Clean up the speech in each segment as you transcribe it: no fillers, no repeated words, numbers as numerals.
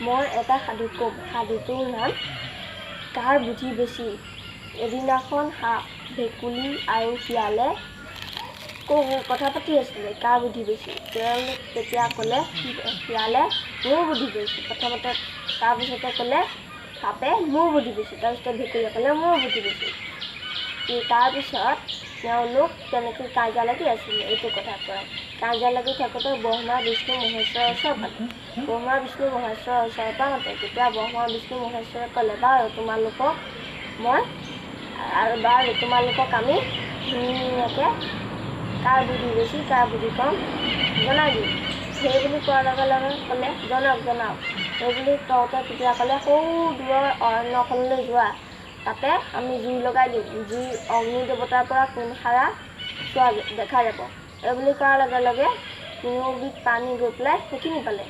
মই এটা সাধু ক'ম। সাধুটোৰ নাম কাৰ বুদ্ধি বেছি। এদিনাখন সাপ, ভেকুলী আৰু শিয়ালে কথা পাতি আছিলে কাৰ বুদ্ধি বেছি। তেওঁলোক তেতিয়া ক'লে, শিয়ালে মোৰ বুদ্ধি বেছি প্ৰথমতে, তাৰপিছতে ক'লে সাপে মোৰ বুদ্ধি বেছি, তাৰপিছতে ভেকুলীয়ে ক'লে মোৰ বুদ্ধি বেছি। তাৰপিছত তেওঁলোক তেনেকৈ কাজিয়া লাগি আছিলে এইটো কথাৰ পৰাই। কাজিয়া লাগি থাকোঁতে ব্ৰহ্মা, বিষ্ণু, মহেশ্বৰৰ ওচৰ পালে। ব্ৰহ্মা, বিষ্ণু, মহেশ্বৰৰ ওচৰ পাওঁতে তেতিয়া ব্ৰহ্মা, বিষ্ণু, মহেশ্বৰে ক'লে, বাৰু তোমালোকক মই আৰু বাৰু তোমালোকক আমি ধুনীয়াকৈ কাৰ বুদ্ধি বেছি কাৰ বুদ্ধি কম জনাই দিম। সেই বুলি কোৱাৰ লগে লগে ক'লে, জনাওক জনাওক। সেই বুলি কওঁতে তেতিয়া ক'লে, সৌ দূৰৰ অৰণ্যখনলৈ যোৱা, তাতে আমি জুই লগাই দিম, জুই অগ্নি দেৱতাৰ পৰা কোন সাৰা চোৱা দেখা যাব। এই বুলি কোৱাৰ লগে লগে তিনিওবিধ প্ৰাণী গৈ পেলাই সেইখিনি পালে।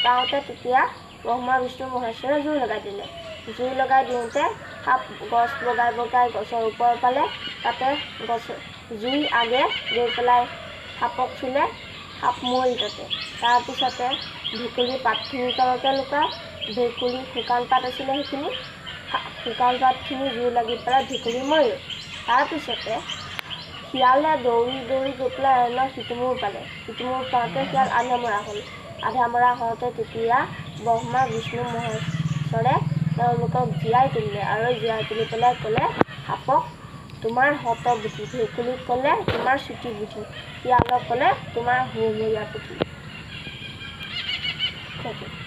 পাওঁতে তেতিয়া ব্ৰহ্মা, বিষ্ণু, মহেশ্বৰে জুই লগাই দিলে। জুই লগাই দিওঁতে সাপ গছ বগাই বগাই গছৰ ওপৰ পালে, তাতে গছ জুই আগে গৈ পেলাই সাপক চুলে, সাপ মৰিল তাতে। তাৰপিছতে ভেকুলী পাতখিনিৰ তলতে লুকাই, ভেকুলী শুকান পাত আছিলে সেইখিনি, শুকান পাতখিনি জুই লাগি পেলাই ভেকুলী মৰিল। তাৰপিছতে শিয়ালে দৌৰি দৌৰি গৈ পেলাই অৰণ্যৰ সিটো মূৰ পালে। সিটো মূৰ পাওঁতে শিয়াল আধা মৰা হ'ল। আধা মৰা হওঁতে তেতিয়া ব্ৰহ্মা, বিষ্ণু, মহেশ্বৰে তেওঁলোকক জীয়াই তুলিলে আৰু জীয়াই তুলি পেলাই ক'লে, সাপক তোমাৰ হত বুদ্ধি, ভেকুলীক ক'লে তোমাৰ চুটি বুদ্ধি, শিয়ালক ক'লে তোমাৰ হুৰমূৰীয়া বুদ্ধি। Thank you.